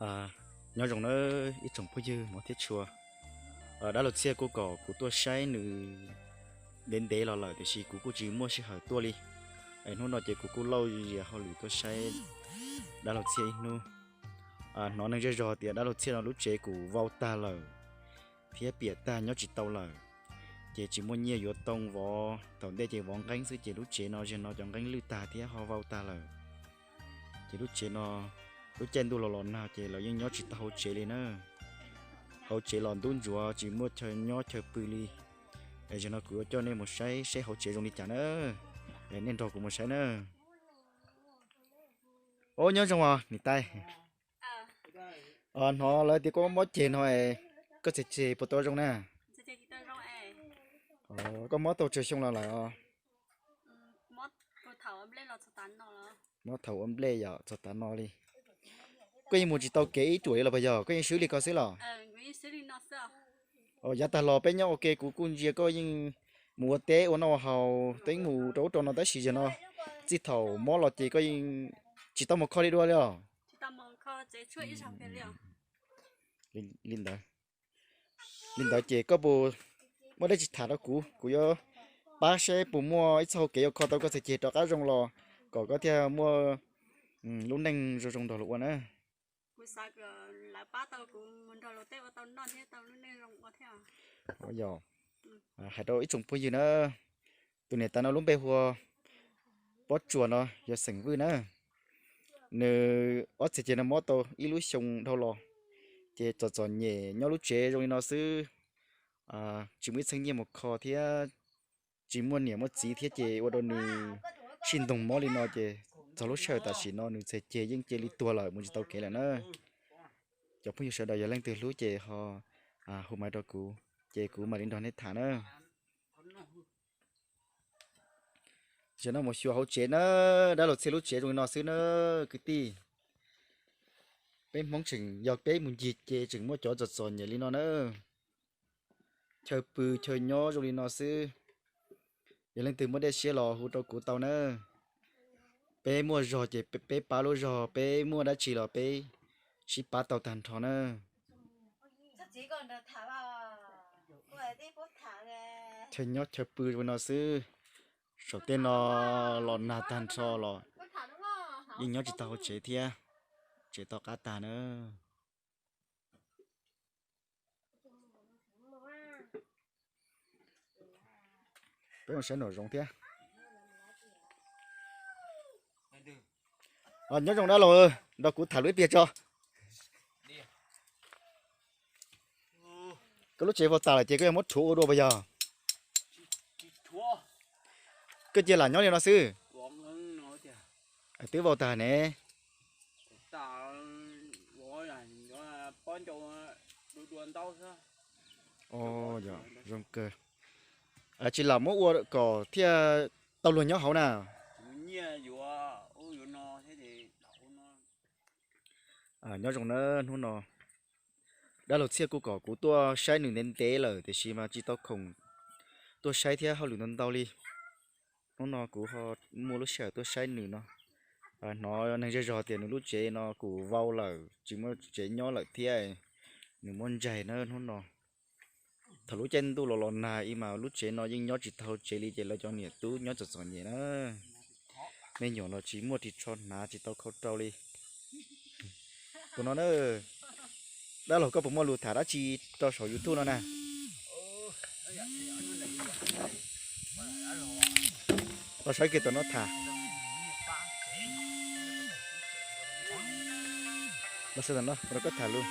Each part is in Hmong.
Nyob zoo nawb ib tsoom phooj ywg hmov thiab tshua. Dab laug Txhiaj kuj kom kuv tuaj saib nws ntev ntev los lawm tiam sis kuv kuj tsis muaj sij hawm tuaj li. Es hnub no ces kuv kuj lauj zias hauj lwm tuaj saib dab laug Txhiaj ib hnub. Hnov neeg zej zog tias dab laug Txhiaj no lub tsev kuj vau tag lawm thiab piam tag nyob tsis tau lawm, ces tsis muaj nyiaj yuav tau vov. Thaum ntej ces vov nqeeb xwb ces lub tsev no zaum no cov nqeeb lwj tag thiab ho vau tag lawm. Ces lub tsev no lub caij ntuj los los nag ces lawv yeej nyob tsis tau hauv tsev li na. Hauv tsev los ntub ntsuav tsis muaj chaw nyob chaw pw li. Es zaum no kuv yuav coj nej mus saib seb hauv tsev zoo li cas na. Es nej nrog kuv mus saib na. Ub, nyob zoo os niam tais. Hnov lawv tias koj mob ceg no, koj txhais ceg puas tau zoo na? Koj mob tau tsawg xyoo los lawm os? Mob thaum ua nplej yom, txog tav no li. Koj yeej mus tsis tau kev ib ruam li los puas yog? Koj yeej swb li ko xwb los? Yav tag los peb nyob ua ke kuv kuj ntsia koj yeej mus ua teb ua noj ua haus, teeb mus rau ub rau no tab sis zaum no txij thaum mob los ces koj yeej tsis tau mus kho li dua li os. Li ntawd, li ntawd ces koj puas muaj dab tsi tham rau kuv, kuv yuav pab seb puas muaj ib txoj hau kev yuav kho tau koj txhais ceg rov qab zoo los kom koj thiaj muaj lub neej zoo zoo nrog luag ua na. Yog, hais rau ib tsoom phooj ywg na, tus niam tais no lub npe hu ua Pob Tsuas no, yog xeem Vwj na. Nws ob txhais ceg no mob tau ib lub xyoo dhau los, ces txom txom nyem nyob lub tsev zoo li no xwb, tsis muaj ib txheeb nyiaj mus kho thiab tsis muaj niam muaj txiv thiab ces ua rau nws sib ntoog mob li no ces txog lub sij hawm tam sim no nws txhais ceg yeej cia li tuag lawm mus tsis tau kev lawm na. Cov phooj ywg sawv daws yog leej twg hlub ces ho hu maiv rau kuv, ces kuv mam li nrog nej tham na. Zaum no mus xyuas hauv tsev na, dab laug Txhiaj lub tsev zoo li no xwb na kwv tij. Peb Hmoob tseem yog peb mus ncig ces tseem muaj cov txom txom nyem li no na. Chaw pw chaw nyob zoo li no xwb. Yog leej twg muaj dej siab los hu rau kuv tau na. Peb muaj zog ces peb pab lub zog, peb muaj dab tsi los peb sib pab tau tag nrho na. Chaw nyob chaw pw zoo li no xwb. Saum tej no los nag tag nrho los yeej nyob tsis tau hauv tsev thiab, tsev to qab tag na. Peb mus saib nram zoov thiab. Nyob zoo dab laug, nrog kuv tham lub ib pliag tso. Koj lub tsev vau tas lawm ces koj yuav muab rhuav ua dua puas yog? Koj cia lam nyob li no xwb. Twb vau tag ne. Zoo kawg. Tsis lam muab ua kom thiaj tau luag nyob hauv na. Nyob zoo na, hnub no dab laug Txhiaj kuj kom kuv tuaj saib nws ntev ntev lawm tiam sis mas tsis tau khoom tuaj saib thiab hauj lwm ntau ntau li. Hnub no kuv ho muaj lub sij hawm tuaj saib nws no. Hnov neeg zej zog tias nws lub tsev no kuj vau lawm tsis muaj tsev nyob lawm thiab, nws muab ntsaig na hnub no. Thaum lub caij ntuj los los nag ib mas lub tsev no yeej nyob tsis tau tsev li ces lawv cov niam tub nyob txom txom nyem na. Me nyuam los tsis muaj ris tsho hnav tsis tau khau rau li. Tus no na, dab laug koj puas muaj lus tham dab tsi rau saum YouTube no na? Los saib kiag tom no tham. Los saib tom no rau koj tham lus.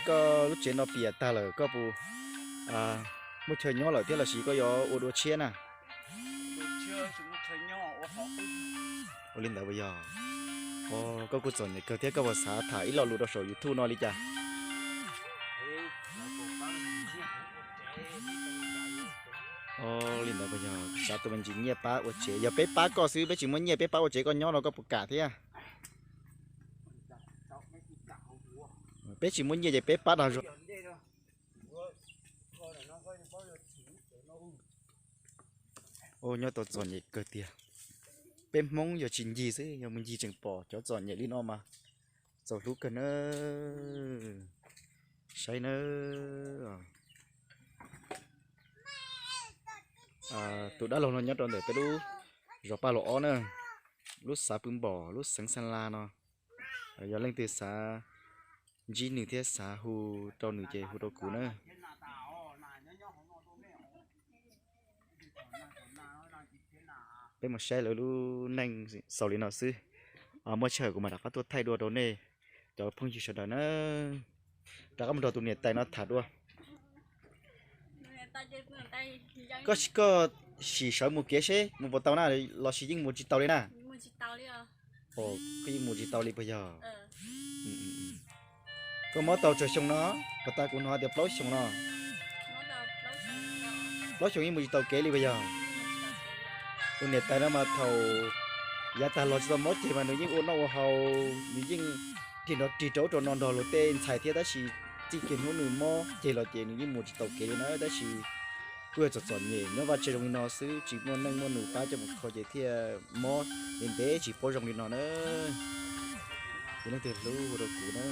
Koj lub tsev no piam tag lawm koj puas muaj chaw nyob lawm thiab los sis koj yuav ua dua tshiab na? Ua li ntawd puas yog? Koj kuj txom nyem kawg thiab koj puas xav tham ib lo lus rau saum YouTube no li cas? Li ntawd puas yog? Xav tus me ntsis nyiaj pab ua tsev, yog peb pab koj xwb peb tsis muaj nyiaj peb pab ua tsev koj nyob no koj puas kam thiab? Peb tsis muaj nyiaj ces peb pab dag zog. Nyob tau txom nyem kawg tiag. Peb Hmoob yog tsis ncig xwb, yog mus ncig tseem pom cov txom nyem li no mas txaus hlub kawg nawb. Saib nawb. Tus dab laug no nyob rau ntawm peb lub zos Paj Los Ob na, lub xav Pw Npom, lub xeev Xeeb Las no. Yog leej twg xav ntsib nws thiab xav hu rau nws ces hu rau kuv na. Peb mus saib lawv lub neej xaus li no xwb. Muaj sij hawm kuv mam rov qab tuaj thaij dua rau nej cov phooj ywg sawv daws na. Rov qab mus nrog tus niam tais no tham dua. Koj, koj sim sawv mus kev seb mus puas tau na, los sis yeej mus tsis tau li na? Koj yeej mus tsis tau li puas yog? Koj mob tau tsawg xyoo no? Puag ta kuv hnov tias plaub xyoo no. Plaub xyoo yeej mus tsis tau kev li puas yog? Tus niam tais no mas thaum yav tag los tsis tau mob ceg mas nws yeej ua noj ua haus, nws yeej rig nrov rig rau ub rau no nrog luag tej ntxhais thiab, tab sis txij kiag hnub nws mob ceg los ces nws yeej mus tsis tau kev li na. Tab sis kuj yog txom txom nyem nyob vaj tse zoo li no xwb, tsis muaj neej muaj nus pab coj mus kho ces thiaj mob ntev ntev tsis paub zoo li no na. Yog leej twg hlub hu rau kuv na.